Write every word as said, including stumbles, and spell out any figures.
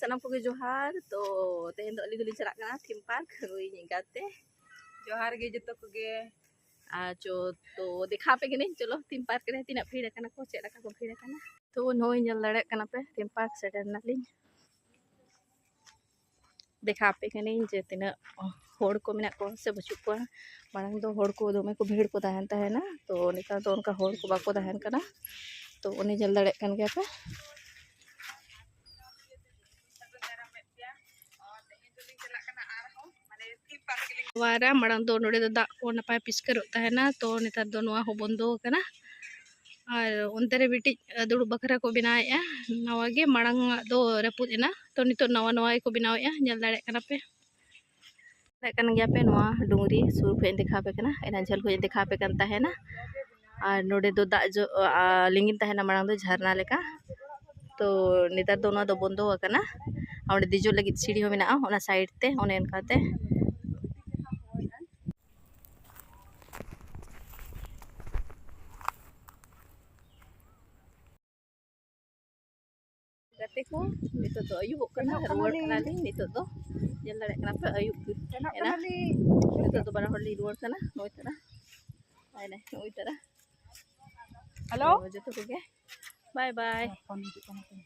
ᱥᱟᱱᱟᱢ ᱠᱚᱜᱮ ᱡᱚᱦᱟᱨ᱾ ᱛᱚ ᱛᱮᱦᱮᱧ ᱫᱚ ᱟᱹᱞᱤᱧ ᱫᱚᱞᱤᱧ ᱪᱟᱞᱟᱜ ᱠᱟᱱᱟ ᱛᱷᱤᱢ ᱯᱟᱨᱠ, ᱦᱳᱭ, ᱤᱧ ᱜᱟᱛᱮ᱾ ᱡᱚᱦᱟᱨ ᱜᱮ ᱡᱚᱛᱚ ᱠᱚᱜᱮ᱾ ᱟᱨ ᱪᱚ, ᱛᱚ ᱫᱮᱠᱷᱟᱣ ᱟᱯᱮ ᱠᱟᱹᱱᱟᱹᱧ, ᱪᱚᱞᱚ ᱛᱷᱤᱢ ᱯᱟᱨᱠ ᱨᱮ ᱛᱤᱱᱟᱹᱜ ᱵᱷᱤᱲ ᱟᱠᱟᱱᱟ ᱠᱚ, ᱪᱮᱫ ᱞᱮᱠᱟ ᱠᱚ ᱵᱷᱤᱲ ᱟᱠᱟᱱᱟ᱾ ᱛᱚ ᱱᱚᱜᱼᱚᱭ ᱧᱮᱞ ᱫᱟᱲᱮᱭᱟᱜ ᱠᱟᱱᱟ ᱯᱮ, ᱛᱷᱤᱢ ᱯᱟᱨᱠ ᱥᱮᱴᱮᱨ ᱮᱱᱟᱞᱤᱧ᱾ ᱫᱮᱠᱷᱟᱣ ᱟᱯᱮ ᱠᱟᱹᱱᱟᱹᱧ ᱡᱮ ᱛᱤᱱᱟᱹᱜ ᱦᱚᱲ ᱠᱚ ᱢᱮᱱᱟᱜ ᱠᱚᱣᱟ ᱥᱮ ᱵᱟᱹᱪᱩᱜ ᱠᱚᱣᱟ᱾ ᱢᱟᱲᱟᱝ ᱫᱚ ᱦᱚᱲ ᱠᱚ ᱫᱚᱢᱮ ᱠᱚ ᱵᱷᱤᱲ ᱠᱚ ᱛᱟᱦᱮᱱ ᱛᱟᱦᱮᱱᱟ, ᱛᱚ ᱱᱮᱛᱟᱨ ᱫᱚ ᱚᱱᱠᱟ ᱦᱚᱲ ᱠᱚ ᱵᱟᱠᱚ ᱛᱟᱦᱮᱱ ᱠᱟᱱᱟ᱾ ᱛᱚ ᱚᱱᱮ ᱧᱮᱞ ᱫᱟᱲᱮᱭᱟᱜ ᱠᱟᱱ ᱜᱮᱭᱟ ᱯᱮ᱾ ᱱᱚᱣᱟ ᱨᱮ ᱢᱟᱲᱟᱝ ᱫᱚ ᱱᱚᱰᱮ ᱫᱚ ᱫᱟᱜ ᱠᱚ ᱱᱟᱯᱟᱭ ᱯᱤᱥᱠᱟᱨᱚᱜ ᱛᱟᱦᱮᱱᱟ, ᱛᱚ ᱱᱮᱛᱟᱨ ᱫᱚ ᱱᱚᱣᱟ ᱦᱚᱸ ᱵᱚᱱᱫᱚ ᱟᱠᱟᱱᱟ᱾ ᱟᱨ ᱚᱱᱛᱮ ᱨᱮ ᱢᱤᱫᱴᱤᱡ ᱫᱩᱲᱩᱵ ᱵᱟᱠᱷᱨᱟ ᱠᱚ ᱵᱮᱱᱟᱣᱮᱫᱼᱟ, ᱱᱟᱣᱟ ᱜᱮ, ᱢᱟᱲᱟᱝ ᱟᱜ ᱫᱚ ᱨᱟᱹᱯᱩᱫ ᱮᱱᱟ, ᱛᱚ ᱱᱤᱛᱚᱜ ᱱᱟᱣᱟ ᱱᱟᱣᱟ ᱜᱮᱠᱚ ᱵᱮᱱᱟᱣᱮᱫᱼᱟ, ᱧᱮᱞ ᱫᱟᱲᱮᱭᱟᱜ ᱠᱟᱱᱟ ᱯᱮ᱾ ᱧᱮᱞ ᱠᱟᱱ ᱜᱮᱭᱟ ᱯᱮ, ᱱᱚᱣᱟ ᱰᱩᱝᱨᱤ ᱥᱩᱨ ᱠᱷᱚᱱ ᱤᱧ ᱫᱮᱠᱷᱟᱣ ᱟᱯᱮ ᱠᱟᱱᱟ, ᱮᱱᱟᱝ ᱡᱷᱟᱹᱞ ᱠᱷᱚᱱ ᱤᱧ ᱫᱮᱠᱷᱟᱣ ᱟᱯᱮ ᱠᱟᱱ ᱛᱟᱦᱮᱱᱟ᱾ ᱟᱨ ᱱᱚᱰᱮ ᱫᱚ ᱫᱟᱜ ᱡᱚ, ᱟ, ᱞᱤᱸᱜᱤᱱ ᱛᱟᱦᱮᱱᱟ ᱢᱟᱲᱟᱝ ᱫᱚ ᱡᱷᱟᱨᱱᱟ ᱞᱮᱠᱟ, ᱛᱚ ᱱᱮᱛᱟᱨ ᱫᱚ ᱱᱚᱣᱟ ᱫᱚ ᱵᱚᱱᱫᱚ ᱟᱠᱟᱱᱟ᱾ ᱟᱨ ᱚᱸᱰᱮ ᱫᱮᱡᱚᱜ ᱞᱟᱹᱜᱤᱫ ᱥᱤᱲᱤ ᱦᱚᱸ ᱢᱮᱱᱟᱜᱼᱟ, ᱚᱱᱟ ᱥᱟᱭᱤᱰ ᱛᱮ ᱚᱱᱮ ᱚᱱᱠᱟᱛᱮ᱾ ᱜᱟᱛᱮ ᱠᱚ, ᱱᱤᱛᱚᱜ ᱫᱚ ᱟᱹᱭᱩᱵᱚᱜ ᱠᱟᱱᱟ, ᱥᱮᱱᱚᱜ ᱨᱩᱣᱟᱹᱲ ᱠᱟᱱᱟᱞᱤᱧ᱾ ᱠᱟᱱᱟᱞᱤᱧ ᱱᱤᱛᱚᱜ ᱫᱚ᱾ ᱧᱮᱞ ᱫᱟᱲᱮᱭᱟᱜ ᱠᱟᱱᱟ ᱯᱮ, ᱟᱹᱭᱩᱵ ᱥᱮᱱᱚᱜ ᱮᱱᱟ᱾ ᱠᱟᱱᱟᱞᱤᱧ᱾ ᱱᱤᱛᱚᱜ ᱫᱚ ᱵᱟᱱᱟ ᱦᱚᱲ ᱞᱤᱧ ᱨᱩᱣᱟᱹᱲ ᱠᱟᱱᱟ᱾ ᱱᱚᱜᱼᱚᱭ ᱛᱟᱨᱟ, ᱱᱚᱜᱼᱚᱭ ᱛᱟᱨᱟ᱾ ᱦᱮᱞᱳ᱾ ᱛᱚ, ᱡᱚᱛᱚ ᱠᱚᱜᱮ ᱵᱟᱭ ᱵᱟᱭ᱾ ᱯᱷᱳᱱ ᱦᱤᱡᱩᱜ ᱠᱟᱱᱟ ᱛᱤᱧ᱾